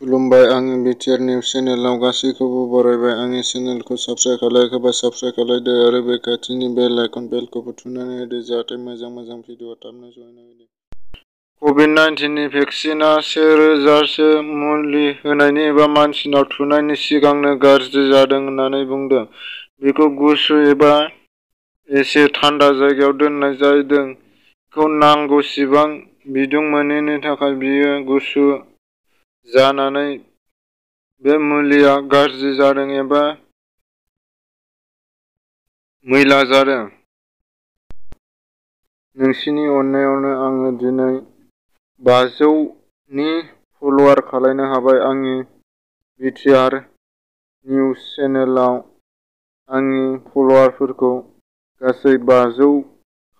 खुलुमबाय, आंनि BTR news चेनेलाव गासैखौबो बरायबाय। आंनि चेनेलखौ साबस्क्राइब खालायाखैबा साबस्क्राइब खालायदो आरो बे खाथिनि बेल आइकन बेलखौबो थुनानै होदो जाहाथे मोजां भिडिअ थाबनो सहैनो हायो। कभिड-19 नि भेक्सिनआ 1000 सो मुलि होनायनि एबा मानसिनाव थुनायनि सिगांनो गाज्रि जादों होननानै बुंदों। बेखौ गुसु एबा एसे थान्दा जायगायाव दोननाय जादों। बेखौ नांगौसिबां बिदुं मोनैनि थाखाय बेयो गुसु जानानै बे मुलिआ गाज्रि जादों एबा मैला जादों। नोंसिनि अननायावनो आङो दिनै 500 नि फलोआर खालायनो हाबाय। आंनि बिटिआर निउज चेनेलाव आंनि फलोआरफोरखौ गासै 500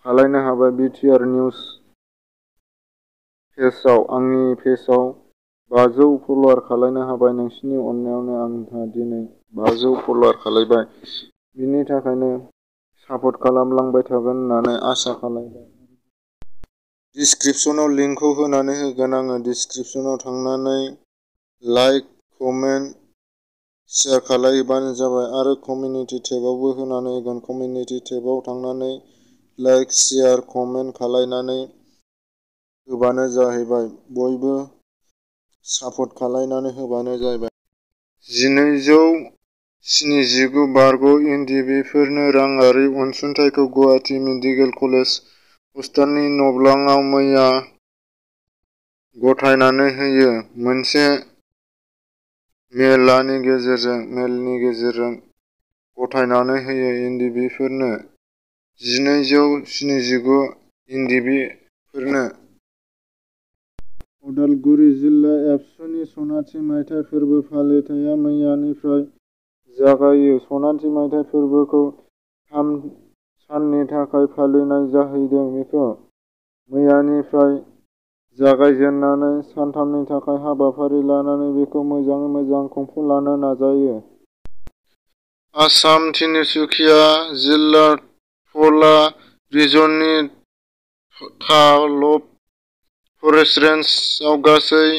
खालायनो हाबाय। बिटिआर निउज पेजआव आंनि पेजआव 500 फलोआर खालायनो हाबाय। नोंसिनि अननायावनो आंहा दिनै 500 फलोआर खालायबाय। बिनि थाखायनो सापर्ट खालामलांबाय थागोन होननानै आसा खालामबाय। डिसक्रिपशनाव लिंकखौ होनानै होगोन। आङो डिसक्रिपशनाव थांनानै लाइक, कमेन्ट, शेयार खालायबानो जाबाय आरो कमिउनिटि टेबआवबो होनानै होगोन। कमिउनिटि टेबआव थांनानै लाइक, शेयार, कमेन्ट खालायनानै होबानो जाहैबाय। बयबो सापर्ट खालायनानै होबानो जाहैबाय। 1279 बारग' इन्दिबिफोरनो राङारि अनसुंथाइखौ गुवाहाटी मेडिकेल कलेज हस्टारनि नब्लाङाव मैया गथायनानै होयो। मोनसे मेलनि गेजेरजों गथायनानै होयो। इन्दिबिफोरनो 1279 इन्दिबिफोरनो। उदालगुरि जिल्ला एबसुनि सनाथि मायथाइ फोरबो फालिथाया मैयानिफ्राय जागायो। सनाथि मायथाइ फोरबोखौ 3 साननि थाखाय फालिनाय जाहैदों। बेखौ मैयानिफ्राय जागायजेननानै सानथामनि थाखाय हाबाफारि लानानै बेखौ मोजाङै मोजां खुंफुंलांनो नाजायो। आसाम तिनिसुकिया जिल्ला टला रिजननि तालब फरेस्ट रेन्जआव गासै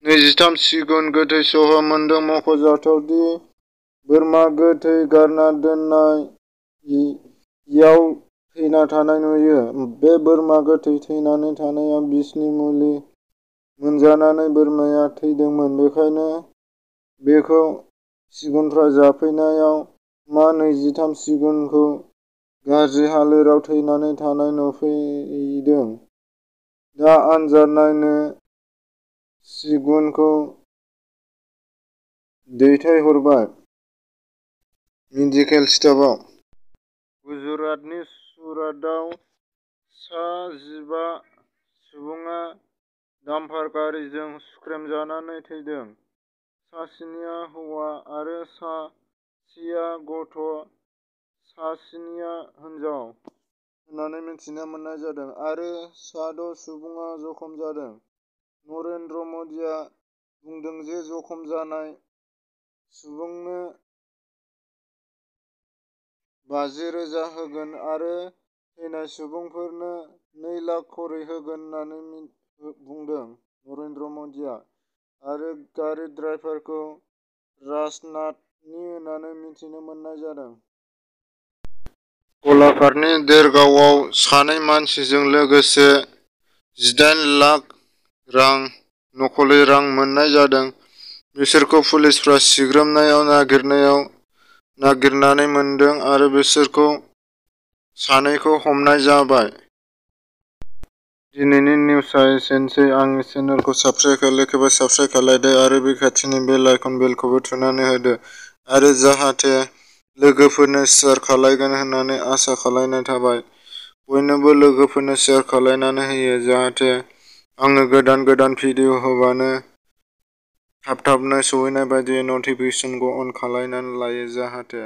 23 सिगुन गोथै सह मोनदों। मख'जाथाव दि बोरमा गोथै गारना दोननायाव थैना थानाय नुयो। बे बोरमा गोथै थैनानै थानायाव बिसनि मुलि मोनजानानै बोरमाया थैदोंमोन। बेखायनो बेखौ सिगुनफ्रा जाफैनायाव मा 23 सिगुनखौ गाज्रि हालोदाव थैनानै थानाय नुफैदों। दा आनजाद नायनो सिगुनखौ दैथायहरबाय मेडिकेल स्टाफआव। गुजरातनि सुराटआव सा 15 सुबुङा डाम्पार गारिजों सुख्रेमजानानै थैदों। सा 7 आ हौवा आरो सा 1 आ गथ', सा 7 आ हिनजाव होननानै मिथिनो मोननाय जादों आरो सा 6 सुबुङा जखम जादों। नरेन्द्र मदिआ बुंदों जे जखम जानाय सुबुंनो 50,000 होगोन आरो थैनाय सुबुंफोरनो 2 लाख कौड़ी होगोन होननानै बुंदों नरेन्द्र मदिआ आरो गारि ड्राइभारखौ राजनाथनि होननानै मिथिनो मोननाय जादों। गलाघाटनि देरगांवआव सानै मानसिजों लोगोसे 18 लाख रां नकली रां मोननाय जादों। बिसोरखौ पुलिसफोरा सिग्रोमनायाव नागिरनानै मोनदों आरो बिसोरखौ सानैखौ हमनाय जाबाय। दिनैनि निउजआ एसेनोसै। आंनि चेनेलखौ साबस्क्राइब खालायाखैबा साबस्क्राइब खालायदो आरो बे खाथिनि बेल आइकन बेलखौबो थुनानै होदो आरो जाहाथे लोगोफोरनो शेयार खालायगोन होननानै आसा खालायनाय थाबाय। बयनोबो लोगोफोरनो शेयार खालायनानै होयो जाहाथे आङो गोदान भिडिअ होबानो थाबनो सहैनाय बायदि नटिफिकेसनखौ अन खालायनानै लायो जाहाथे।